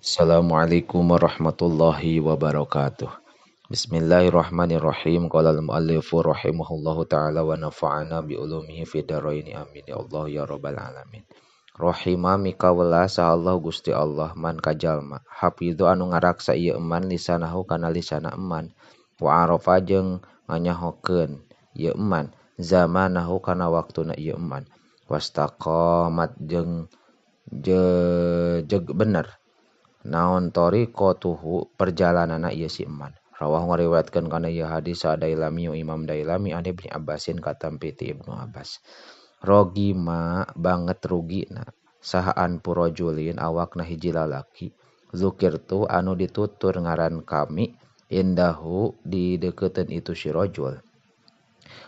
Assalamualaikum warahmatullahi wabarakatuh. Bismillahirrahmanirrahim. Qala al-muallifu rahimahullahu ta'ala wa nafa'ana bi ulumihi fid dharain. Amin ya Allah ya rabbal alamin. Rahima mikawelas Allah Gusti Allah man kajalma hafidhu anu ngaraksa ieu eman lisanahu kana lisana eman wa arafa jeung nganyahokeun ieu eman zamanahu kana waktuna ieu eman wastaqamat jeung jeg bener naon tariqatuhu perjalananna ieu si eman. Rawah ngariwayatkeun kana ieu hadis Dailami Imam Dailami an Ibnu Abbasin katampi ti Ibnu Abbas. Rogima banget rugina sahaan purojulin awakna hiji lalaki zukirtu anu ditutur ngaran kami indahu di deukeuteun itu si rajul.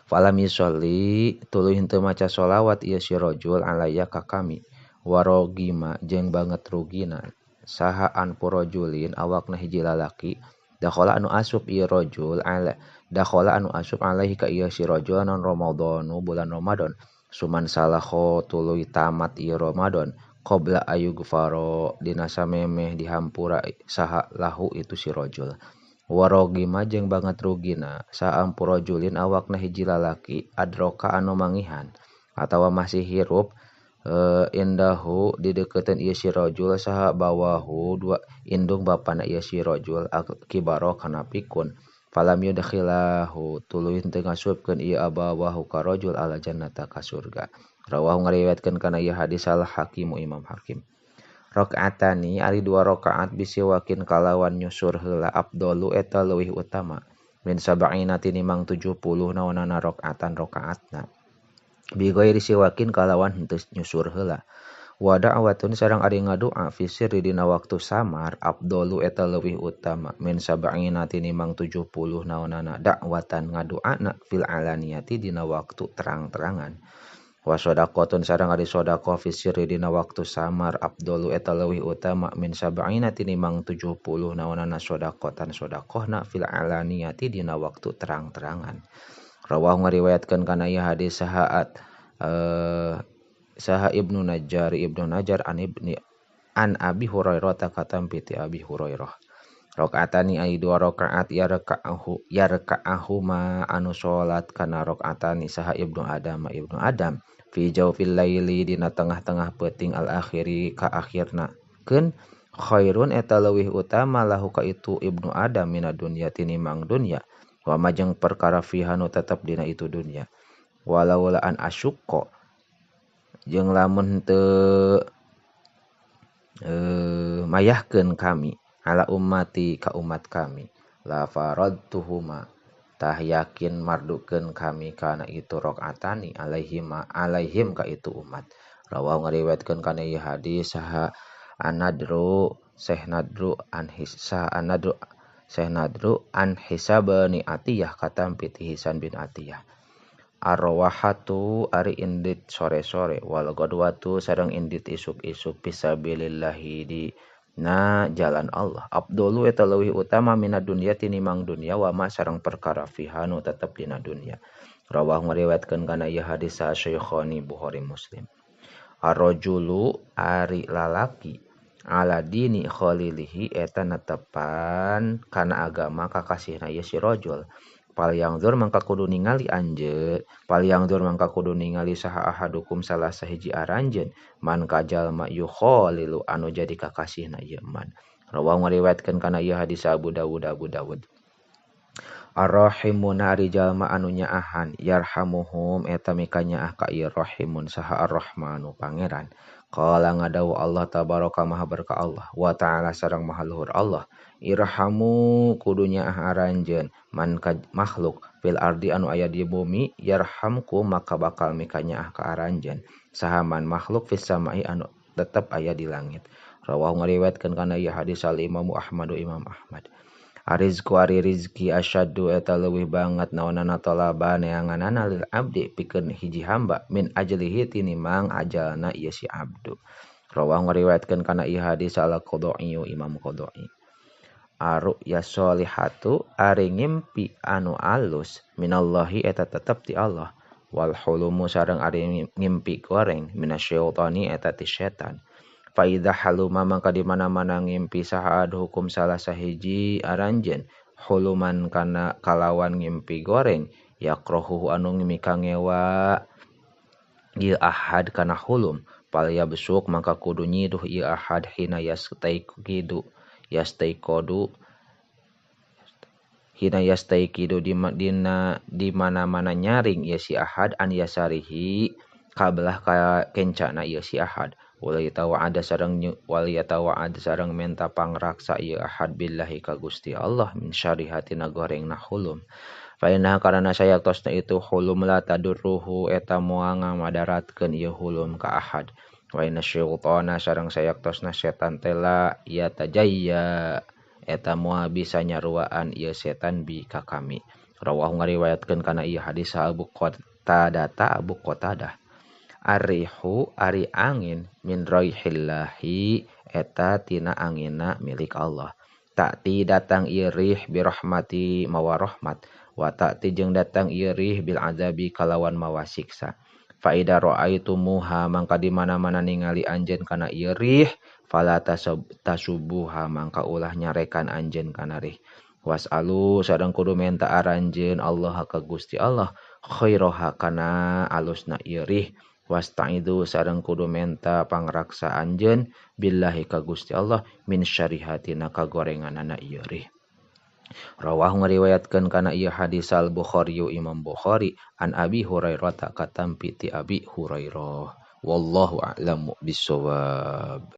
Falam yusolli tuluy henteu maca sholawat ieu si rajul alaya ka kami. Warogima jeung banget rugina sahaan purojulin awakna hiji lalaki dakhala anu asup ieu rajul ala dakhala anu asup alaihi ka ieu si rajul non Ramadhanu bulan Ramadan suman salakho tuluy tamat ieu Ramadan qabla ayugfaro dina samemeh dihampura saha lahu itu si rajul. Warogima jeung banget rugina sahaan purojulin awakna hiji lalaki adroka anu mangihan atawa masih hirup indahu dideukeuteuun ieu si rajul saha bawahu dua indung bapana ieu si rajul kibaro kana pikun falam yudkhilahu tuluy teu ngasupkeun ieu abawahu ka rajul ala jannata ka surga. Rawahu ngariwayatkeun kana ieu hadis al Hakimu Imam Hakim. Rakaatani ari dua rakaat bisiwakin kalawan nyusur heula afdalu eta leuwih utama min sab'ina tinimang 70 naonana rakaatan rakaatna bi ghairi siwakin kalawan henteu nyusur heula. Wa da'watun sareng ari ngadua fi sirri dina waktu samar afdalu eta leuwih utama min sab'ina tinimang 70 naonana dakwatan ngaduana fil alaniyati dina waktu terang-terangan. Wa shadaqatun sareng ari sedekah fi sirri dina waktu samar afdalu eta leuwih utama min sab'ina tinimang 70 naonana shadaqatan sedekahna fil alaniyati dina waktu terang-terangan. Rawahu ngariwayatkeun kana ieu hadis sahaat saha Ibnu Najjar Ibnu Najjar an Ibni an Abi Hurairah katampi ti Abi Hurairah. Rakaatani ai dua rakaat ya raka'ahu ma anu salat kana rakaatani saha Ibnu Adam Ibnu Adam fi jawfil laili dina tengah-tengah peuting al akhiri ka akhirna keun khairun eta leuwih utama lahu ka itu Ibnu Adam mina dunya tinimang dunya wa majeng perkara fiha nu tetep dina itu dunya walau la an asyukko jeung lamun teu mayahkeun kami ala ummati ka umat kami la faradtuhuma tah yakin mardukeun kami kana itu rakaatani alaihim alaihim ka itu umat. Rawahu ngariwayatkeun kana ieu hadis saha Anadru Syekh Nadru an Hisa Anadru Syekh Nadru an Hisabani Atiyah katampi ti Hisan bin Atiyah. Arwahatu ari indit sore-sore wal gadwatu sareng indit isuk-isuk fisabilillahi di na jalan Allah. Afdalu eta leuwih utama mina dunya tinimang dunya wa ma sareng perkara fiha nu tetep dina dunya. Rawahu ngariwayatkeun kana ieu hadis sa Syekhani Bukhari Muslim. Arrajulu ari lalaki ala dini khalilihi eta netepan kana agama kakasihna ieu si rajul. Palyangzur mangka kudu ningali anjeun, palyangzur mangka kudu ningali saha ahadukum salah sahiji aranjeun man kajalma yukhalilu anu jadi kakasihna ieu man. Rawahu ngariwayatkeun kana ieu hadis Abu Dawud Abu Dawud. Arrahimuna ari jalma anu nyaahan yarhamuhum eta mika nyaah ka ieu rahimun saha arrahmanu pangeran. Qala ngadawu Allah tabaraka maha berkah Allah wa ta'ala sareng maha luhur Allah irhamu kudu nyaah aranjeun man ka makhluk fil ardi anu aya di bumi yarhamku maka bakal mika nyaah ka aranjeun saha man makhluk fis samai anu tetep aya di langit. Rawahu ngariwayatkeun kana ieu hadis al Imam Ahmad Imam Ahmad. Arizku ari rizki asyaddu eta leuwih banget naonana talaba neanganana lil abdi pikeun hiji hamba min ajlihi tinimang ajalna ieu si abdu. Rawahu ngariwayatkeun kana ieu hadis al Qadai Imam Qadai. Aru ya sholihatu ari ngimpi anu alus minallahi eta tetep ti Allah wal hulumu sareng ari ngimpi goreng minasyaitani eta ti setan. Fa idza haluma mangka di mana-mana ngimpi saha hukum salah sahiji aranjeun huluman kana kalawan ngimpi goreng yakrohu anu mika ngewa ieu ahad kana hulum palya besuk mangka kudu nyiduh ieu ahad hina yastaiqidu yastaiqodu hina yastaiqidu dina di mana-mana nyaring ieu si ahad an yasarihi kabelah ka kencana ieu si ahad waliyatawa'ada sareng waliyatawa'ad sareng menta pangraksa ieu ahad billahi ka Gusti Allah min syarihatina gorengna hulum. Fa inna karana sayaktosna itu hulum la tadurruhu eta moal ngamadaratkeun ieu hulum ka ahad. Wa inna syaitana sareng sayaktosna setan teh la yatajayya eta moal bisa nyaruaan ieu setan bi ka kami. Rawahu ngariwayatkeun kana ieu hadis Abu Qatadah Abu Qatadah. Arihu ari angin min raihillahi eta tina anginna milik Allah. Ta'ti datang ieu rih birahmati mawa rahmat wa ta'ti jeung datang ieu rih bil azabi kalawan mawa siksa. Fa idza ra'aitumuha mangka di mana-mana ningali anjeun kana ieu rih fala tasubuha mangka ulah nyarekan anjeun kana rih. Was'alu sareng kudu menta aranjeun Allah ka Gusti Allah khairaha kana alusna ieu rih. Wasta'idu sareng kudu menta pangraksa anjeun billahi ka Gusti Allah min syarihatina kagorenganana ieu rih. Rawahu ngariwayatkeun kana ieu hadis Al Bukhari Imam Bukhari an Abi Hurairah katampi ti Abi Hurairah. Wallahu a'lamu bissawab.